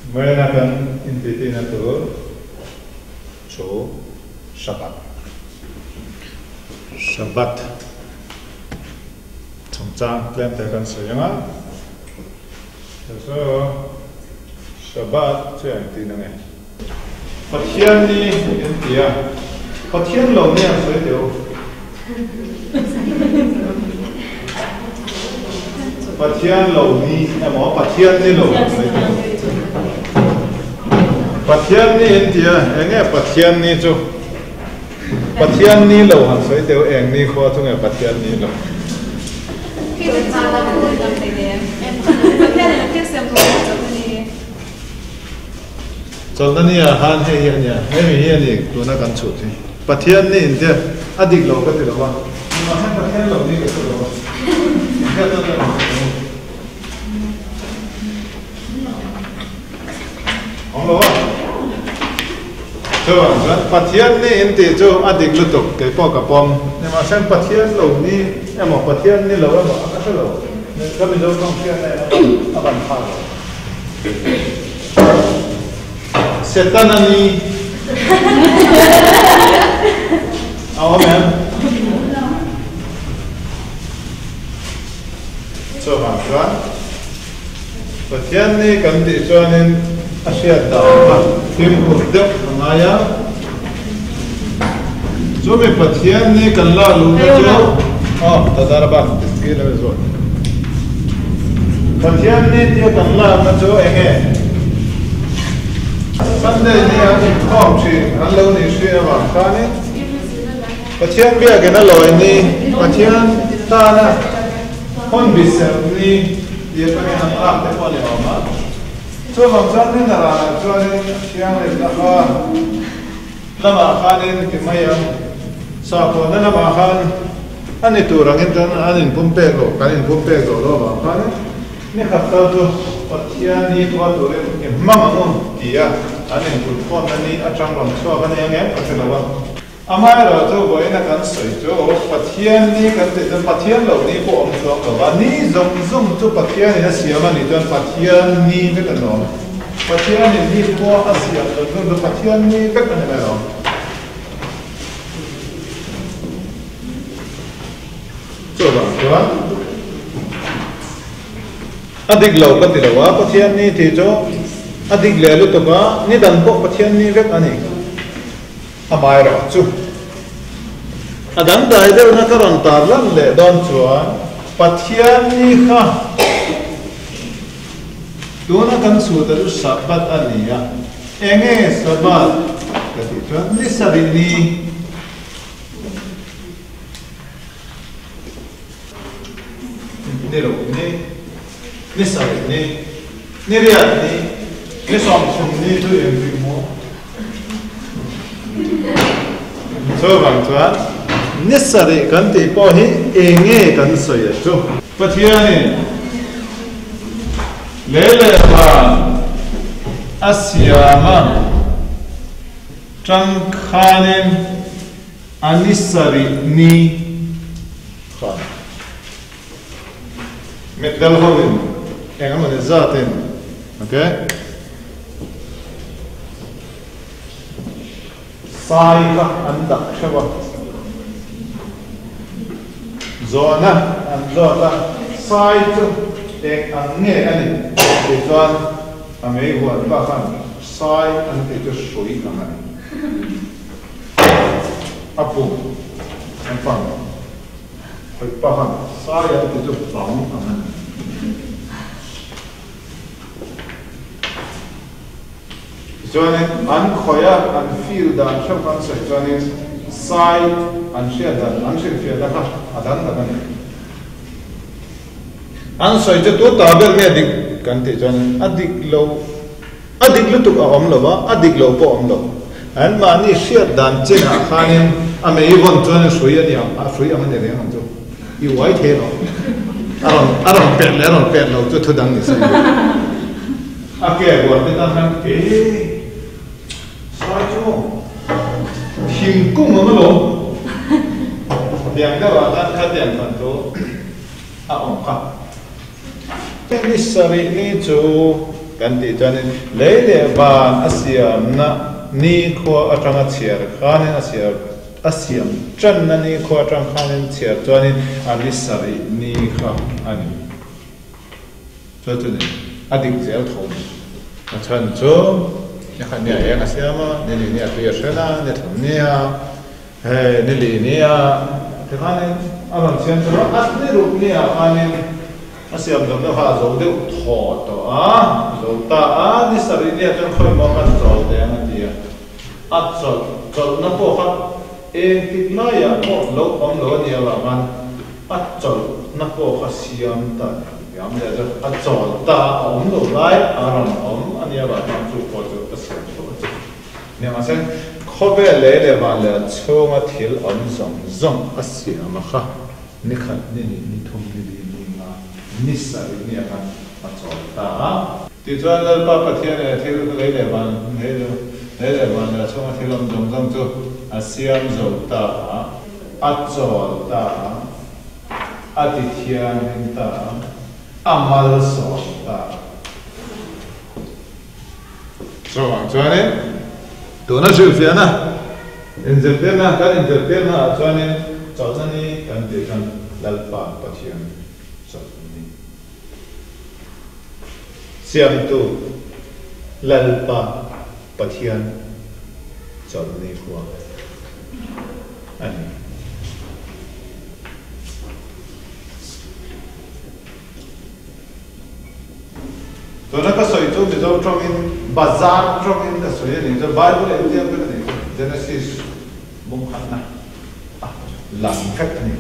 Vawiina kan intihtina tur chu Shabbat. Shabbat chungchang tlem te kan sawi ang a, chu chu Shabbat chu engtin ange? Pathian ni in ti a, Pathian lo ni an sawi teh u. Pathian lo ni emaw Pathian ni lo an sawi teh u. Pathian ni in ti a, eng nge Pathian ni chu? Pathian ni lo han sawi teh u, eng ni khua chu nge Pathian ni lo? Chawlhna ni ah khan hei hi a nia, hemi hi a ni tuna kan chhut hi. Pathian ni in te a dik lo ka ti lo va, nimahse Pathian lo ni ka hre lo va, inhriat na chuan ka hre lo. Awm lo va. Chuvang chuan Pathian ni in tih chu a dik lutuk kei pawh ka pawm. Nimahse Pathian lo ni emaw Pathian ni lo emaw a ka hre lo. Ka Mizo tawng hriatna in a ban phak lo. Setana ni a awm em? Chuvang chuan Pathian ni kan tih chuanin a hriat dan kha fimkhur deuh a ngai a. Chumi Pathian ni kan lak luhna chu aw Tadaraba skill a ni zawk. Pathian ni tia kan lakna chu eng nge? Sunday ni an inkhawm thin an lo nih hri avang khanin Pathian biakin a lawi ni, Pathian tana hawn bi serh ni tia tangin an lak te pawh a ni awm a. Chuvang chuan rin a ranah chuanin a thianghlimna kha Lamah khanin ti mai ang. Sakhuana lamah khan a ni tur angin tan an inpumpek loh, kan inpumpek loh lo avang khanin ni khat tal chu Pathian ni khua turin i hmang ang u tia an inkulhkhawmna ni atang rawn chhuak a ni ang em ka hre lo a. Amaherawhchu vawiina kan sawi chu Pathian ni kan tih chuan Pathian loh ni pawh awm chuang lo va, ni zawng zawng chu Pathianin a siam a nih chuan Pathian ni vek a ni awm. Pathianin ni khua a siam zawng zawng chu Pathian ni vek a ni mai lo. Chuvang chuan a dik lo ka ti lo a, Pathian ni tih chu a dik leh lutuk a, ni dang pawh Pathian ni vek a ni. Amaherawhchu, a dangdai deuhna ka rawn tarlan leh dawn chuan Pathian ni kha tuna kan chhuta chu Sabbath a ni a, enge Sabbath ka tih chuan ni sarih ni, ni lo ni, ni sarih ni, ni riat ni, ni 30 ni chu engtik maw? Chuvang chuan ni sarih kan tih pawh hi eng nge kan sawi a chu? Pathianin lei leh van a siam a tangkhanin a ni sarih ni khan mitdel hoin eng emawni zatin okay. Sai kha an dak hreuh a, zawhna an zawt a, sai chu eng ang nge a ni tih chuan a mei huan pa khan sai an tih chu hrui ang a ni. A pum an pan khawih pa khan sai an tih chu bang ang a ni. Tichuanin an khawih a, an feel dan hreuh kha an sawi chuanin sai an hriat dan, an hrilhfiahna kha a dang dang a ni. An sawi chu tu ta ber nge dik kan tih chuanin a dik lo, a dik lutuk a awm lo va, a dik lo pawh a awm lo. Anmahni hriat dan chinah khanin a mei vawn chuanin hrui a ni ang, a hrui ang a ni reng ang chu. I uai thei lo. A rawn a rawn pet leh a rawn pet lo chu thu dang ni se. A ke buan te tan khan e sai chu thingkung ang alawm. Tiang deuh ah khan khatiang khan chu a awm kha. Ni sarih ni chu. kan tih chuanin lei leh van a siamna nikhua atanga chhiar khanin a siam a siam tanna nikhua atang khanin chhiar chuanin a ni sarih ni kha a ni. Chu chu ni a dik zel tho mai. A chhan chu ni khat nia eng a siam a, ni li nia tui a hren a, ni thum nia hei ni li nia tikhanin a rawn siam chu a ni ruk nia khanin a siam zawm deuh kha a zo deuh thaw tawh a, zo ta a, ni sarih nia chuan khawi maw khan chawl teh ang a ti a, a chawlh chawlhna pawh kha eng tik laiah pawh lo awm lo a nih avang khan A chawlhna pawh kha siam ta ni ang leh chu a chawl ta a awm lo lai a rawn awm a nia vah chuan chu pawh chu a siam tho a che. Nia mahse khawvel lei leh van leh a chhunga thil awm zawng zawng a siam a kha ni khat ni hnih ni thum ni li ni nga ni sarih nia khan a chawl ta a. Tichuan Lalpa Pathian leh thil lei leh van lei leh van leh a chhunga thil awm zawng zawng chu a siam zo ta a. A chawl ta a, a ti thianghlim ta a, a malsawm ta a. Chuvang chuanin tuna hrilhfiahna, inzirtirna, kan inzirtirna ah chuanin chawlhna ni kan tih chuan Lalpa Pathian chawlhna ni. Siamtu Lalpa Pathian chawlhni khua a ni. Tuna ka sawi chu Mizo tawngin bazar tawngin ka sawi a nih chu Bible inziak vek a nih chu Genesis bungkhatna a lang vek a ni.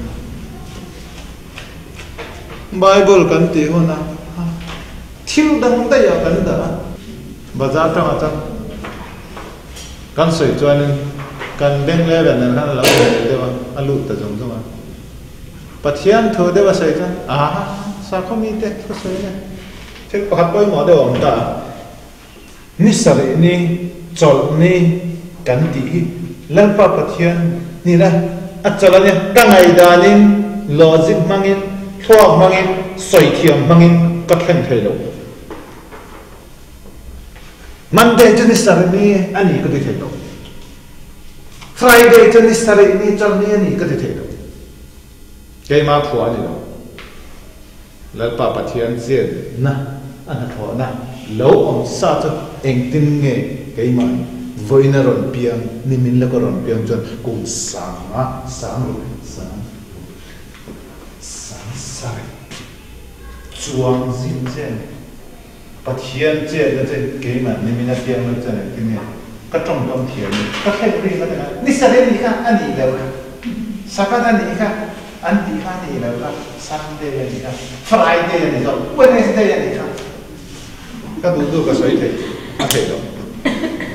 Bible kan tih huna thil dang daih ah kan dah a, bazar tangah chuan kan sawi chuanin kan beng level nen khan a lo in leh deuh a, a lut ta zawng zawng a. Pathian thu deuh a sawi chuan aha sakhaw mite thu sawi nia thil pakhat pawimawh deuh a awm ta a, ni sarih ni, chawlh ni kan tih hi Lalpa Pathian nihna a chawlh a nia, ka ngaihdanin logic hmangin, thluak hmangin, sawithiam hmangin ka thleng thei lo. Monday chu ni sarih ni a ni ka ti thei lo. Friday chu ni sarih ni, chawlh ni a ni ka ti thei lo. Keimah phuah a ni lo. Lalpa Pathian chenna a hnathawhna lo awm sa chu engtin nge keimah vawiin a rawn piang ni min laka rawn piang chuan kum sanga sang ruk sang ruk sang sarih chuang zin chen Pathian chenna che keimah ni min a piang lo chuan engtin nge ka tawngkam thiam in ka thleng ring a ti ngai ni sarih a nih kha a nih loh kha Sabbath a nih kha an tih kha a nih loh kha Sunday a nih kha Friday a ni zawk Wednesday a nih kha ka duh duh ka sawi thei a theih loh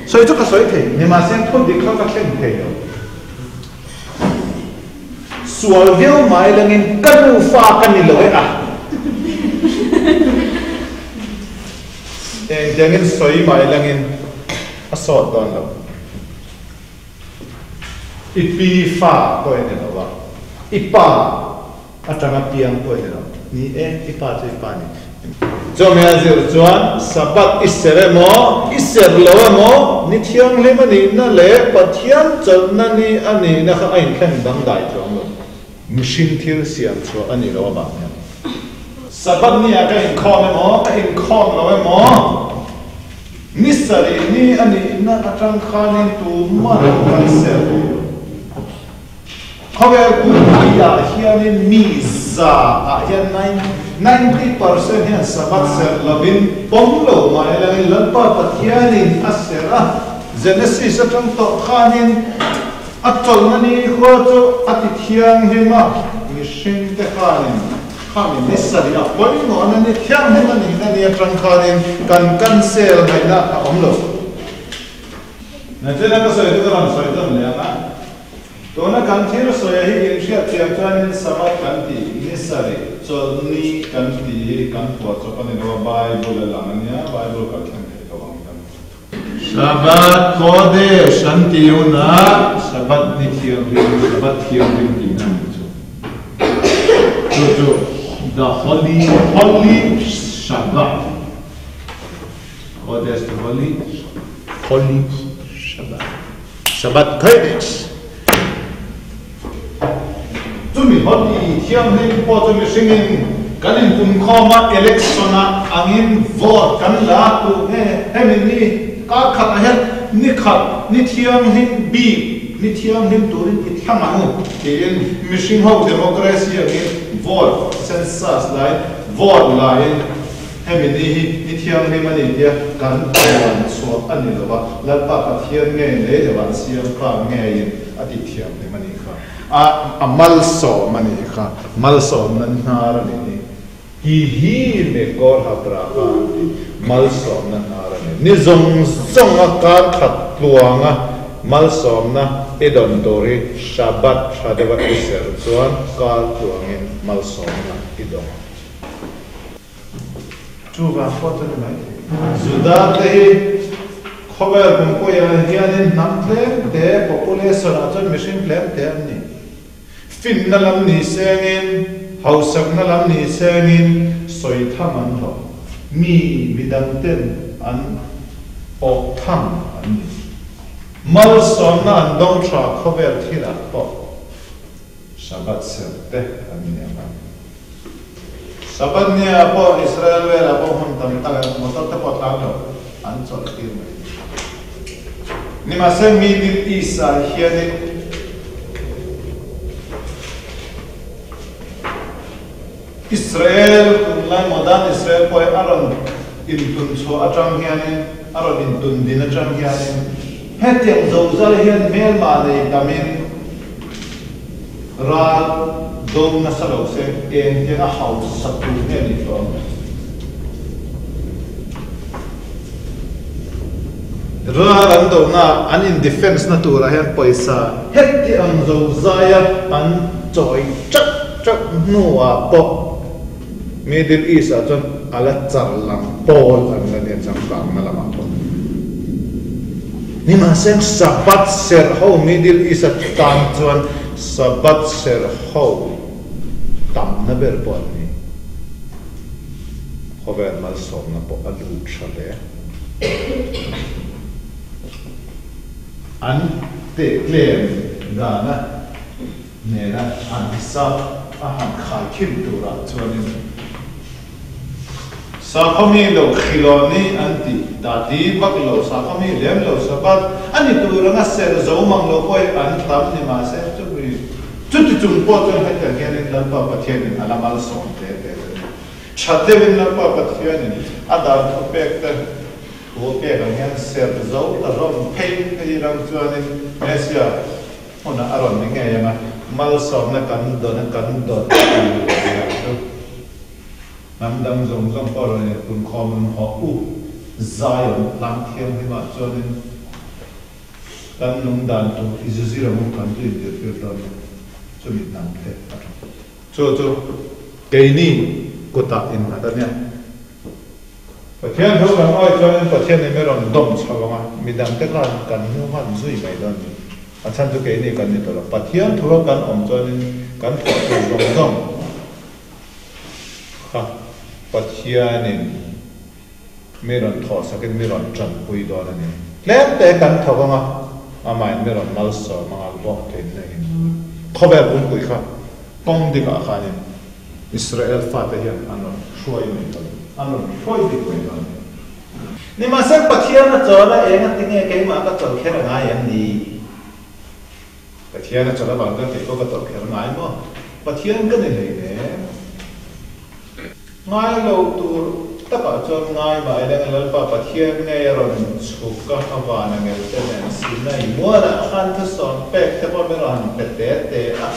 sawi chu ka sawi thei nimahse thu dik kha ka thleng thei lo Sual viau mai langin ka nufa ka ni lo e a. Engtiangin sawi mai langin a sawt dawn lo. I pi fa pawh i ni lo a, i pa atanga piang pawh i ni lo. Ni e, i pa chu i pa ni. Chumi a zir chuan Sabbath i ser emaw, i ser lo emaw, ni thianghlim a nihna leh Pathian chawlhna ni a nihna kha a inthleng dangdai chuang lo. Mihring thil siam chhuah a nih loh avang hian. Sabbath ni ah ka inkhawm emaw, ka inkhawm lo emaw, ni sarih ni a nihna atang khanin tumah kan ser thei lo. Khawvel pumpuiah hianin mi za ah hian 90% hian Sabbath serh lovin pawm lo mah elangin Lalpa Pathianin a serh a, Genesis atang tawh khanin a chawlhna ni khua chu a ti thianghlim a, mihringte khanin khami ni sarih a pawimawhna ni thianghlim a nihna ni atang khanin kan cancel ngaihna a awm lo. Nachina ka sawi chu ka rawn sawi dawn leh ang a. Tuna kan thil sawi hi in hriat thiam chuanin Sabbath kan tih, ni sarih, chawlhni kan tih hi kan phuah chawp a ni lo a, Bible a lang a nia, Bible kan thleng thei lo ang hian. Sabbath, Kodesh an tih hunah Sabbath ni thianghlim, Sabbath thianghlim tihna a nih chu. Chu chu The Holy, Holy Sabbath. Kodesh to Holy, Holy Shabbat. Shabbat Kodesh. Chumi Holi thianghlim pawh chu mihringin kan inpumkhawm a, election-ah angin vote kan la a, tu nge hemi ni kar khatah hian ni khat ni thianghlim bik ni thianghlim turin i thlang ang u tiin mihring ho democracy angin vote census laiin vote laiin Hemi ni hi ni thianghlim a ni tia kan puan chhuah a ni lo va, Lalpa Pathian ngei lei leh van siam pa ngeiin a tih thianghlim a nih kha. A a malsawm a nih kha, malsawmna hnar a nih hi. Hi hi Mekor Habraha an ti, malsawmna hnar a ni. Ni zawng zawnga kar khat tluanga malsawmna i dawn tur hi Shabbat tha deuha i ser chuan kar tluangin malsawmna i dawng ang. Chuvang pawh chu ni mai thei. Juda-te hi khawvel kumpuiah hianin hnam tlem te, population-ah chuan mihring tlem te an ni. Finna lam ni sengin, hausakna lam ni sengin sawi tham an hlawh. Mi midangten an awh tham an ni. Malsawmna an dawng tha khawvel thilah pawh Shabbat serh te an ni ang a. Sabbath nia pawh Israel velah pawh hmun tam tak ah motor te pawh tlan lo an chawlh tir mai. Nimahse Middle East ah hianin Israel tunlai modern Israel pawh hi a rawn intun chhuah atang hianin a rawn intun din atang hianin hetiang zozai hian hmelma nei tamin Ral do nasa lo se eng tiang a hausa tur nge ni hlawm? Ral an do na an in defense na turah hian pawisa heti ang zo zaia an chawi teuh teuh hnuah pawh Middle East ah chuan a la char lam pawl an la nia changkangna lamah pawh. Nimahse Sabbath serh ho Middle East atan chuan Sabbath serh ho tamna ber pawh an ni. Khawvel malsawmna pawh a lut tha hle. An tehtlem dana nena an sa a han khai khin turah chuanin Sakhawmi lo Khiloni an tih dati vak lo Sakhawmi lem lo Sabbath a ni tur anga ser zo mang lo pawh hi an tam ni mahse chumi chuti chung pawh chuan hetiang hianin Lalpa Pathianin a la malsawm te te te ni. Tha deuhin Lalpa Pathianin a dan thupek te thu pek ang hian ser zo ta hlawm phei phei ram chuanin Asia Hmunah a rawn ni ngei ang a, malsawmna kan dawn a kan dawn tih lah chu hnam dang zawng zawng pawh rawn inpun khawm an hawh u Zion tlang thianghlimah chuanin kan nung dan tur i zuzir ang u kan chu inzirtir dawn a, chumi hnam te a tha. Chu chu keini kutah innghat a nia. Pathian thu kan awih chuanin Pathianin mi rawn dawm chho ang a, midangte khan kan hnu hman zui mai dawn ni. A chhan chu keini kan ni tawh lo. Pathian thua kan awm chuanin kan thawh tur zawng zawng kha Pathianin mi rawn thawhsakin mi rawn tanpui dawn a ni. Tlemte kan thawk ang a, amahin mi rawn malsawm ang a, hlawhtlinna in khawvel pumpui kha kawng dikah khanin Israel fate hian an rawn hruai mai dawn, an rawn hruai dik mai dawn. Nimahse Pathian a chawl a, eng a ti nge keimah ka chawl kher a ngai em ni? Pathian a chawl avang chuan kei pawh ka chawl kher ngai maw? Pathian ka ni hlei nem. Ngai lo tur takah chuan ngai mah ila nge Lalpa Pathian ngei a rawn chhuk a, a van a ngel te nen Sinai mualah khan thusawm pek te pawh min rawn han pe te te a.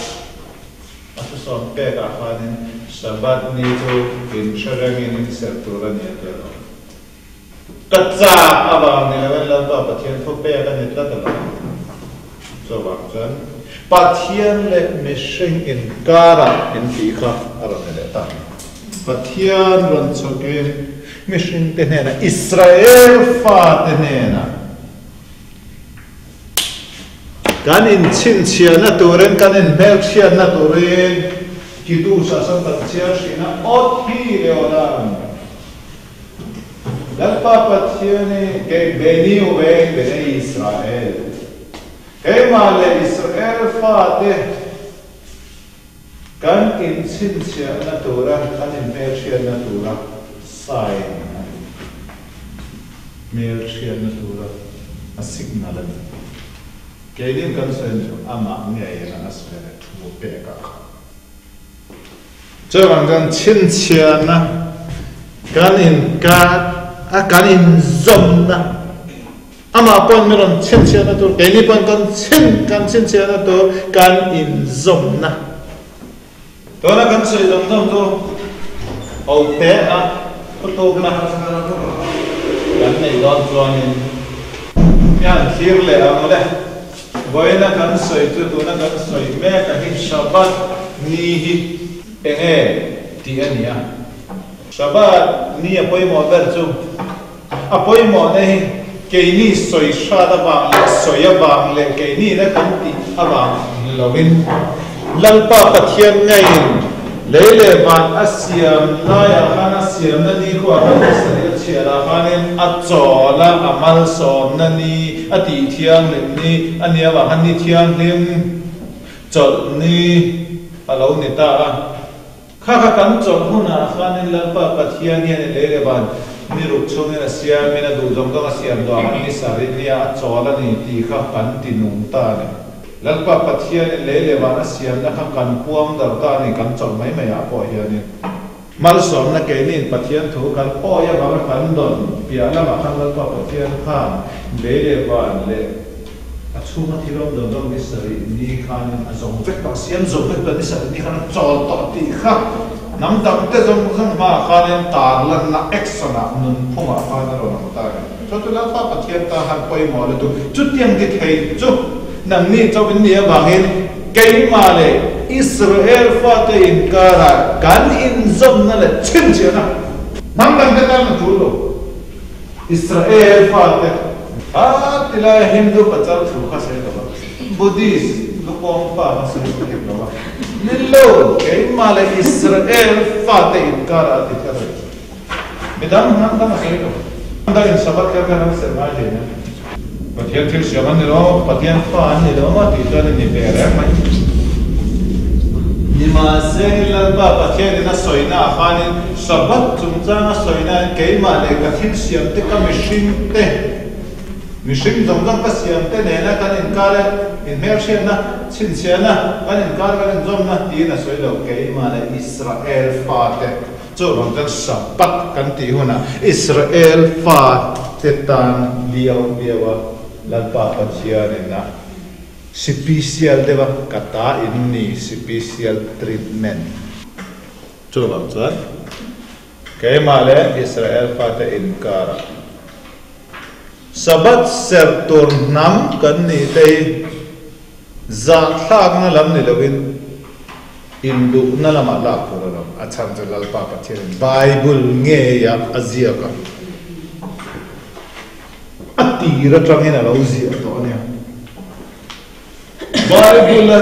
A thusawm pekah khanin Shabbat ni chu inhre rengin in serh tur a ni a ti alawm. Ka chak avang ni loin Lalpa Pathian thu pek a ni tlat alawm. Chuvang chuan Pathian leh mihring inkarah intih kha a rawn ni leh ta. Pathian rawn chhukin mihringte hnenah, Israel fate hnenah, Kan inchhinchhiahna turin, kan inhmelchhiatna turin Kiddush ah sawn kan chhiar thin a, Awt hi Leolam. Lalpa Pathian i kei Beni Uvein Bnei Israel, keimah leh Israel fate kan inchhinchhiahna tura, kan inhmelhriatna tura sign a ni. Hmelhriatna tura a signal a ni. Keinin kan sawi chu amah ngei anga a sawi leh thu pekah kha. Chuvang chuan chhinchhiahna kan inkar a, kan inzawmna, amah pawn min rawn chhinchhiahna tur, keini pawn kan chhin kan chhinchhiahna tur kan inzawmna. Tuna kan sawi zawng zawng chu ho te a thutlukna kan neih dawn chuanin hian thlir leh ang le. Vawiina kan sawi chu tuna kan sawi mek a hi Shabbat ni hi enge tih a ni a. Shabbat ni a pawimawh ber chu a pawimawhna hi keini sawi hrat avang leh sawi avang leh keini na kan tih avang ni lovin Lalpa Pathian ngeiin lei leh van a siam laiah khan a siamna ni khuah khan a sarih a chhiarah khanin a chawl a, a malsawmna ni, a tih thianghlim ni a nia vang khan ni thianghlim chawlh ni a lo ni ta a. Kha kha kan chawlh hunah khanin Lalpa Pathian hian i lei leh van ni ruk chhungin a siamin a duh zawng zawng a siam duah khan ni sarih nia a chawl a ni tih kha kan ti nung ta a ni. Lalpa Pathian in lei leh van a siamna kha kan puang dar ta a ni kan chawlh mai mai ah pawh hianin. Malsawmna keiniin Pathian thu kan awi avanga kan dawn piah lamah khan Lalpa Pathian khan lei leh van leh a chhunga thil awm zawng zawng ni sarih ni khanin a zawng vek tawh, a siam zawng vek tawh ni sarih ni khan a chawl tawh tih kha hnam dang te zawng zawng hmaah khanin tarlanna action ah nunphungah khan a rawn awm ta a ni. Chu chu Lalpa Pathian ta khan pawimawh lutuk chutiang ti thei chu nangni chauhin ni avangin keimah leh Israel fate inkarah kan inzawmna leh chhinchhiahna hnam dang te tan a tul lo. Israel fate a ti lai a Hindu pachal thu kha sawi lo a, Buddhist lupawng fa kha sawi ka hek lo a, ni lo keimah leh Israel fate inkarah a ti kher a ni. Midang hnam dang a sawi lo. Hnam dang in Sabbath kher khan an serh ngai hle nia. Pathian thil siam an ni lo, Pathian fa an ni lo maw tih chuan a ni ve reng mai. Nimahse, Lalpa Pathianin a sawina ah khanin Sabbath chungchang a sawina in keimah leh ka thil siam te ka mihring te, mihring zawng zawng ka siam te nena kan inkar e, inhmelhriatna, chhinchhiahna, kan inkar kan inzawmna tiin a sawi lo, keimah leh Israel fate. Chuvang chuan Sabbath kan tih hunah Israel fate tan liau liau a Lalpa Pathianin a sipisial deuh a ka ta in ni sipisial treatment. Chuvang chuan keimah leh Israel fate inkarah Sabbath serh tur hnam kan nih te hi Zahthlakna lam ni loin induhna lamah lak tur a lo. A chhan chu Lalpa Pathianin Bible ngeia a ziak a, a tir atangin a lo ziah tawh a nia. Bible-a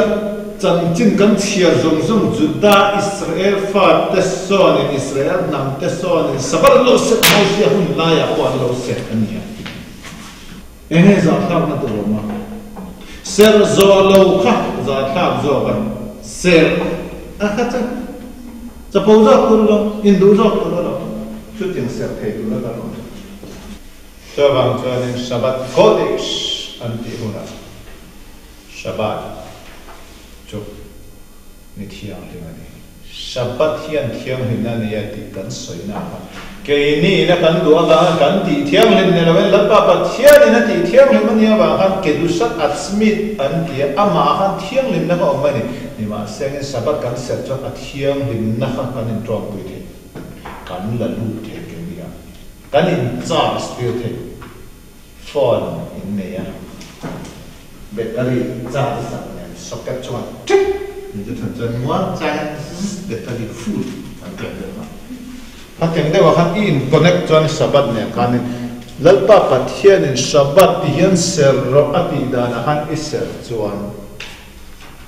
chanchin kan chhiar zawng zawng Juda Israel fate sawnin, Israel hnamte sawnin Sabbath an lo set Mosia hun laiah pawh an lo set a nia. Enge zahthlakna tur awm a? Serh zawh lo kha zahthlak zawk a, serh a kha chu chapo zawk tur lo, induh zawk tur a lo, chutiang serh thei tur a kan awm. Chuvang chuanin Shabbat Kodesh an tih hunah Shabbat chu ni thianghlim a ni. Shabbat hian thianghlimna a ni a tih kan sawina kha keini ina kan duh avanga kan tih thianghlim ni loin Lalpa Pathianin a tih thianghlim a nih avang khan Kedushat Atzmit an ti a, amah khan thianghlimna kha awm a ni. Nimahsengin Shabbat kan serh chuan a thianghlimna kha kan inṭawmpui thei, kan la lut thei keini a, kan in charge tir thei, phone in nei a, battery charge sak nen socket chuan ṭik in chu thun chuan muang changin zzz battery full an ṭek deuh a. Hetiang deuhah khan i in connect chuan Shabbat nen khanin Lalpa Pathianin Shabbat ti hian ser rawh a tih danah khan i ser chuan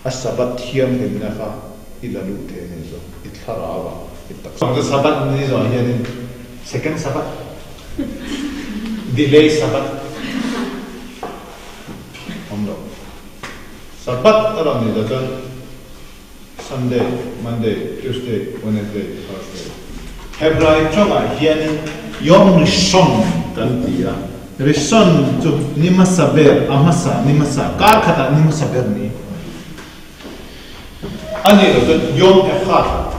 a Shabbat thianghlimna kha i la luh thei a ni zawk, i thlarau ah i taksa. Shabbat ni zawh hianin second Shabbat. Delay Sabbath awm lo. Sabbath a rawn nih loh chuan Sunday, Monday, Tuesday, Wednesday, Thursday. Hebrai tawngah hianin Yom Rishon kan ti a, Rishon chu ni hmasa ber, a hmasa, ni hmasa, kar khatah ni hmasa ber ni a nih loh chuan Yom Echad,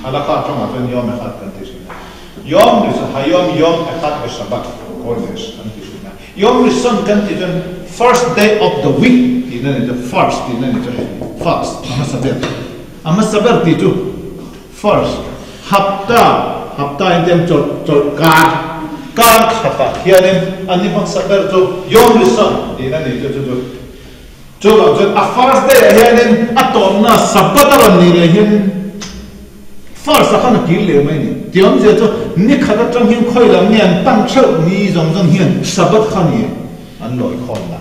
Halakha tawngah chuan Yom Echad kan ti thin a, Yom Rishon, Hayom Yom Echad Beshabbat Kodesh kan ti thin a. Yom Rishon kan tih chuan first day of the week tihna a ni chu, first tihna a ni chu hei, first, a hmasa ber, a hmasa ber tih chu first, hapta, hapta in tiang chawlh, chawlh kar, kar khatah hianin a ni hmasa ber chu Yom Rishon tihna a ni chu, chu chu, chuvang chuan a first day ah hianin a tawpna Sabbath a rawn nih leh hianin, First a khan a kir leh mai a ni. Tih awmzia chu ni khat atang hian khawi lam nge an pan theuh ni zawng zawng hian Sabbath kha ni an lawi khawm la.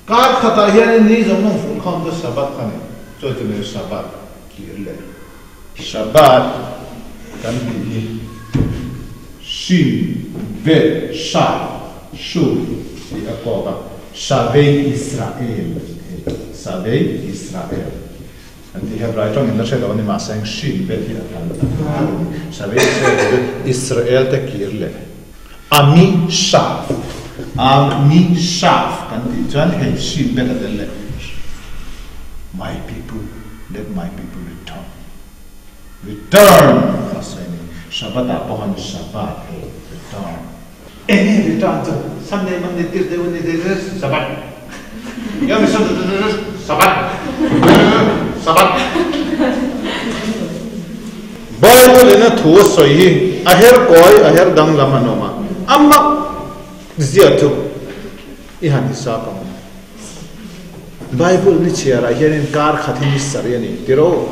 Kar khatah hianin ni zawng zawng fun khawm chu Sabbath kha ni. Chuan chu ni Sabbath kir leh. Shabbat kan tih hi Shin, Bet, Sha, Shu tih a kawk a, Shavei Israel, Shavei Israel. An ti Hebrai tawngin la hre lo a ni, mahse eng hrin vel hi a kan tak a ni. Shavei Israel te chu Israel te kir leh Ami Shav, Ami Shav kan tih chuan hei hrin vel a tel leh My people, let my people return, return a sawi a ni. Shabbat ah pawh khan Shabbat hei return. Eng nge return chu Sunday, Monday, Tuesday, Wednesday, Thursday, Sabbath. Yom Sabbath. Sabbath. Bible in a thu a sawi hi a her kawi a her danglam an awm a, a mak zia chu i han i sap ang. Bible ni chhiarah hianin kar khat hi ni sarih a ni, tiro?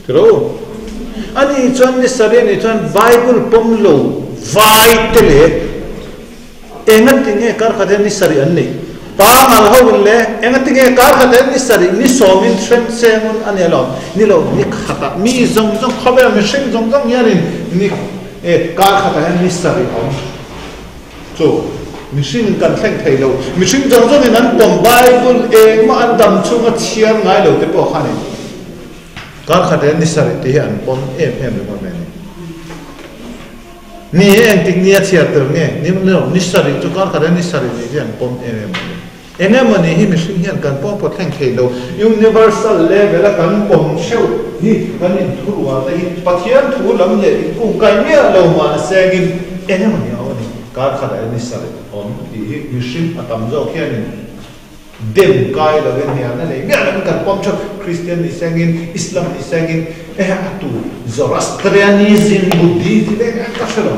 Tiro? Ani chuan ni sarih a nih chuan Bible pawm lo vai te leh enga tinge kar khat hian ni sarih an neih? Pangal ho in le enga tinge kar khat hian ni sarih ni sawmin hrem sengun a ni alawm? Ni lo, ni khatah mi zawng zawng khawvel mihring zawng zawng hianin ni kar khatah hian ni sarih a awm. Chu mihring kan thleng thei lo. Mihring zawng zawngin an pawm Bible engmah an dam chhunga chhiar ngai lo te pawh khanin kar khat hian ni sarih te hi an pawm em em ringawt mai a ni. Ni hi engtik nia chhiar tel nge? Ni lo, ni sarih chu kar khat hian ni sarih nih hi an pawm em em a ni. Eng emaw ni hi mihring hian kan pawm pawh thleng thei lo. Universal level a kan pawm theuh hi kan inthurual te hi Pathian thu lam leh inkungkai miah lo mah sengin eng emaw ni a awm a ni. Kar khatah hian ni sarih awm tih hi mihring a tam zawk hianin dem kai lovin hnialna nei miah lovin kan pawm theuh. Kristian ni sengin, Islam ni sengin, eh a tu Zoroastrianism, Buddhism eng eng ka hre lo.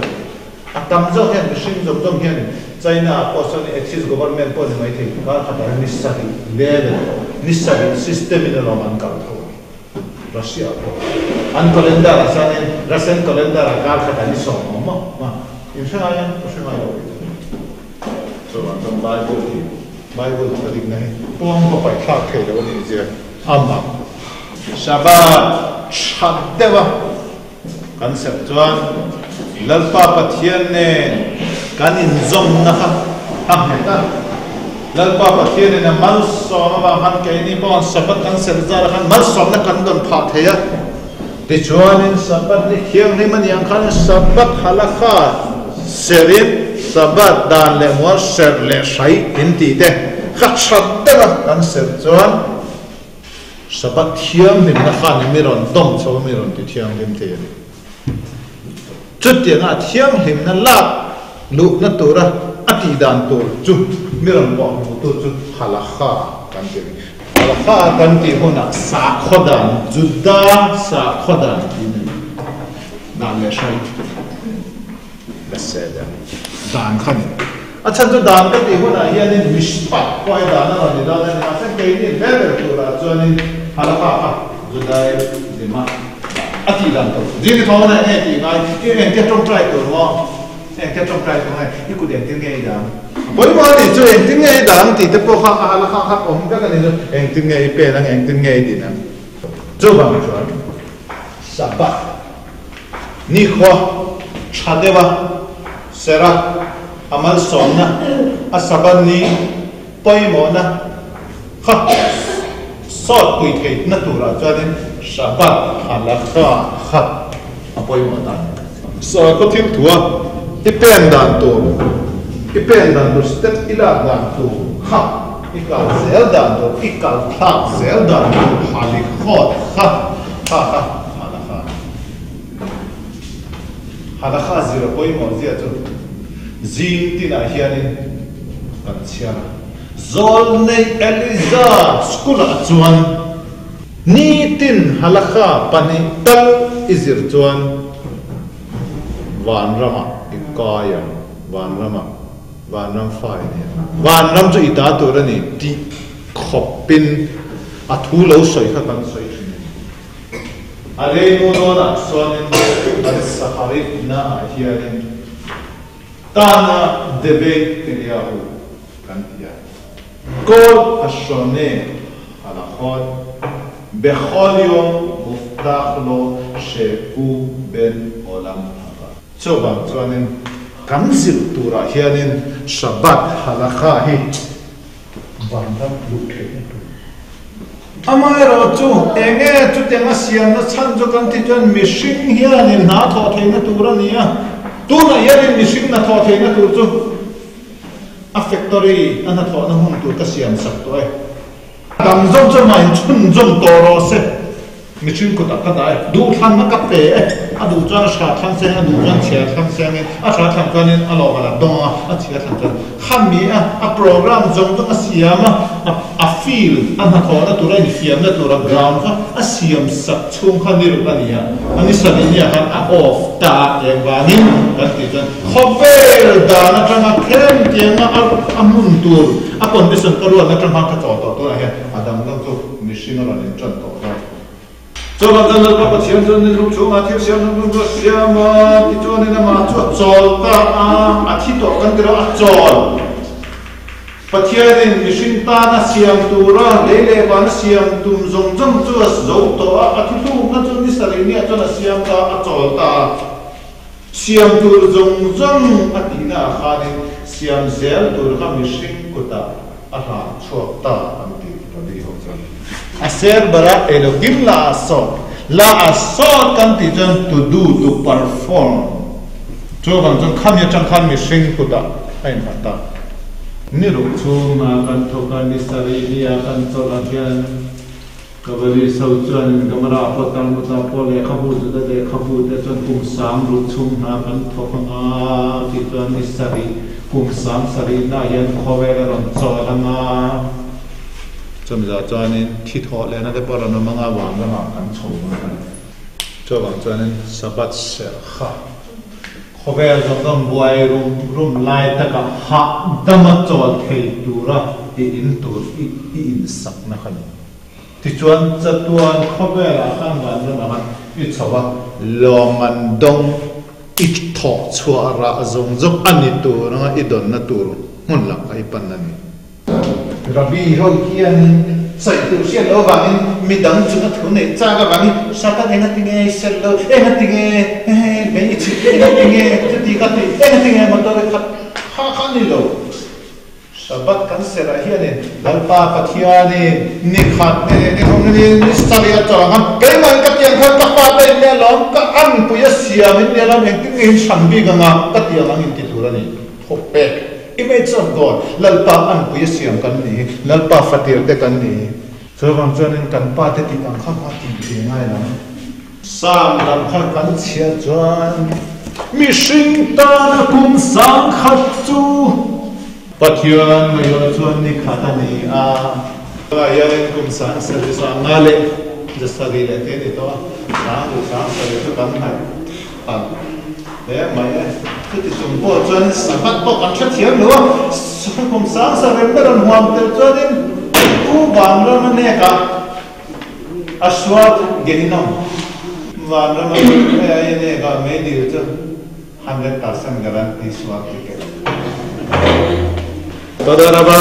A tam zawk hian mihring zawng zawng hian China ah pawh sawn atheist government pawh ni mai thei kar khatah hian ni sarih level ni sarih system in alawm an kal tho Russia ah pawh an calendar ah chuanin Russian calendar ah kar khatah ni sawm awm maw ma in hre ngai em ka hre ngai lo chuvang chuan Bible hi Bible thu dikna hi puang pawh paih thlak thei lo a nih zia a mak Shabbat that deuh a. Kan serh chuan Lalpa Pathian nen kan inzawmna kha a nghet a. Lalpa Pathianin a malsawm avang khan keini pawh Sabbath kan serh zar khan malsawmna kan rawn phah thei a. Tichuanin Sabbath ni thianghlim a nih ang khan Sabbath halakha serhin Sabbath dan leh mual serh leh hrai in tih te kha tha deuh a kan serh chuan Sabbath thianghlimna khan mi rawn dawm chho a, mi rawn ti thianghlim thei a ni. Chutianga a thianghlimna lak luhna tura a tih dan tur chu mi rawn pawh hmuhtu chu Halakha kan ti a ni. Halakha kan tih hunah sakhaw dan, Juda sakhaw dan tih a ni. Dan leh hrai. Beseder dan kha ni. A chhan chu dan ka tih hunah hianin mishpat pawh hi dan a rawn ni dawn a ni. Mahse keini level turah chuanin halakha kha Judai zima a tih dan tur. Zing i thawn a enge tih ngai? I engtia tawngtai tur maw? Engtia tawngtai tur nge? I kut engtin nge i dang? Pawimawh a nih chu engtin nge i dang tih te pawh kha a halakha kha awm vek a ni chu. Engtin nge i pen ang? Engtin nge i din ang? Chuvang chuan Sabbath. Nikhua tha deuh a Serh a, a malsawmna, a Sabbath ni pawimawhna kha sawt pui theihna turah chuanin Shabbat halakha kha a pawimawh ta. Sakhaw thil thua i pen dan tur, i pen dan tur, step i lak dan tur kha i kal zel dan tur, i kal thlak zel dan tur halikhawt kha kha kha halakha a ni. Halakha zir a pawimawh zia chu zing tinah hianin kan chhiar a. Zawlnei Eliza school-ah chuan nitin halakha pahnih tal i zir chuan vanramah i kai ang, vanramah, vanram fa i ni ang. Vanram chu i ta tur a ni tih khawpin a thu lo sawi kha kan sawi thin a ni. A leimu dawnah chuanin kan saharit naah hianin Tana debate Eliyahu kan ti a. Kol ashone halachot bechol yom muftach lo shehu ben olam haba. Chuvang chuanin kan zir turah hianin Shabbat halakha hi vanram luh theihna tur. Amaherawhchu, eng nge chutianga siamna chhan chu kan tih chuan mihring hianin hna thawh theihna tur a ni a. Tunah hianin mihring hna thawh theihna tur chu a factory a hnathawhna hmun tur ka siam sak tawh e. Dang zawng chu mah inchhunzawm tawh rawh se. Mihring kutah ka dah e, duhthlanna ka pe e, a duh chuan a hra thlang seng, a duh chuan chhia thlang sengin, a hra thlang chuanin a lawm a la dawng a, a chhia thlang chuan khami a, a program zawng zawng a siam a, a field, a hnathawhna tur, a infiamna tur, a ground kha a siam sak chhung kha ni ruk a ni a, a ni sarih nia khan a off ta a, engvangin kan tih chuan khawvel dan atanga khem tianga a hmun tur, a condition ka ruatna atang khan ka chaw tawh tunah hian a danglam chu. Mihring a rawn inṭan tawh dawn. Chuan kan Lalpa Pathian chuan ni ruk chhungah thil siam hnung hnung chu a siam a, tichuanin amah chu a chawl ta a, a thi tawh kan ti lo, a chawl. Pathianin mihring tana siam tura lei leh vana siam tum zawng zawng chu a zo tawh a, a thuthlukna chu ni sarih niah chuan a siam ta a, a chawl ta a. Siam tur zawng zawng a tihna ah khanin siam zel tur kha mihring kutah a hlan chhuak ta an ti Rabbi ho chuan. A ser bara Elohim la a sawt, la a sawt kan tih chuan to do, to perform. Chuvang chuan khami atang khan mihring kutah a innghat ta. Ni ruk chhunga kan thawk a, ni sarih nia kan chawlh ah hian Kavali so chuanin Gamara pawh Talmuda pawh lehkhabu Juda lehkhabu te chuan kum sang ruk chhung hna kan thawk anga tih chuan ni sarih kum sang sarih na hian khawvel a rawn chawl anga chumi zah chuanin thi thawh lehna te pawh a rawn awm anga vang lamah kan chho dawn a ni. Chuvang chuanin Sabbath serh kha khawvel zawng zawng buai rum rum lai takah hahdama chawl thei tura i in tur i insakna kha ni. Tichuan, chatuan khawvelah khan vanram anga i chho a, lawmman dawng i thawh chhuah rah zawng zawng a ni tur anga i dawnna tur hmun lam kha i pan a ni. Rabbi ho hianin sawi tur hriat loh avangin midang chunga thu neih chak avangin Satan enga tinge i sel lo, enga tinge mei i chhit, enga tinge chuti kha ti, enga tinge motor i khat kha kha a ni lo. Shabbat kan serh ah hianin Lalpa Pathianin ni khat ni leh ni thum ni ni sarih a chawlh ang a, keimah in ka tiang khan ka fate in nia lawm, ka anpui a siam in nia lawm, engtin nge in hran bik anga ka tiang ang in ti tur a ni. Thawk pek, Image of God, Lalpa anpui a siam kan ni, Lalpa fatir te kan ni. Chuvang chuanin kan pa te tih ang kha kha tih ve ngai lo. Sam lam kha kan chhiat chuan mihring tana kum sangkhat chu Pathian ngaihawh chuan ni khat a ni a. Tunah hianin kum sang sarih sang nga leh za sarih leh te a ni tawh a, sang duh sang sarih chu kan hnaih palh hle mai e. Chuti chung pawh chuan Sabbath pawh kan hrethiam lo a, kum sang sarih ber an huam tel chuanin U Vanrama nek ah A suat Gehinnom vanram a lut mai a i nek a mei dil chu 100% guarantee suat ticket. Toda raba.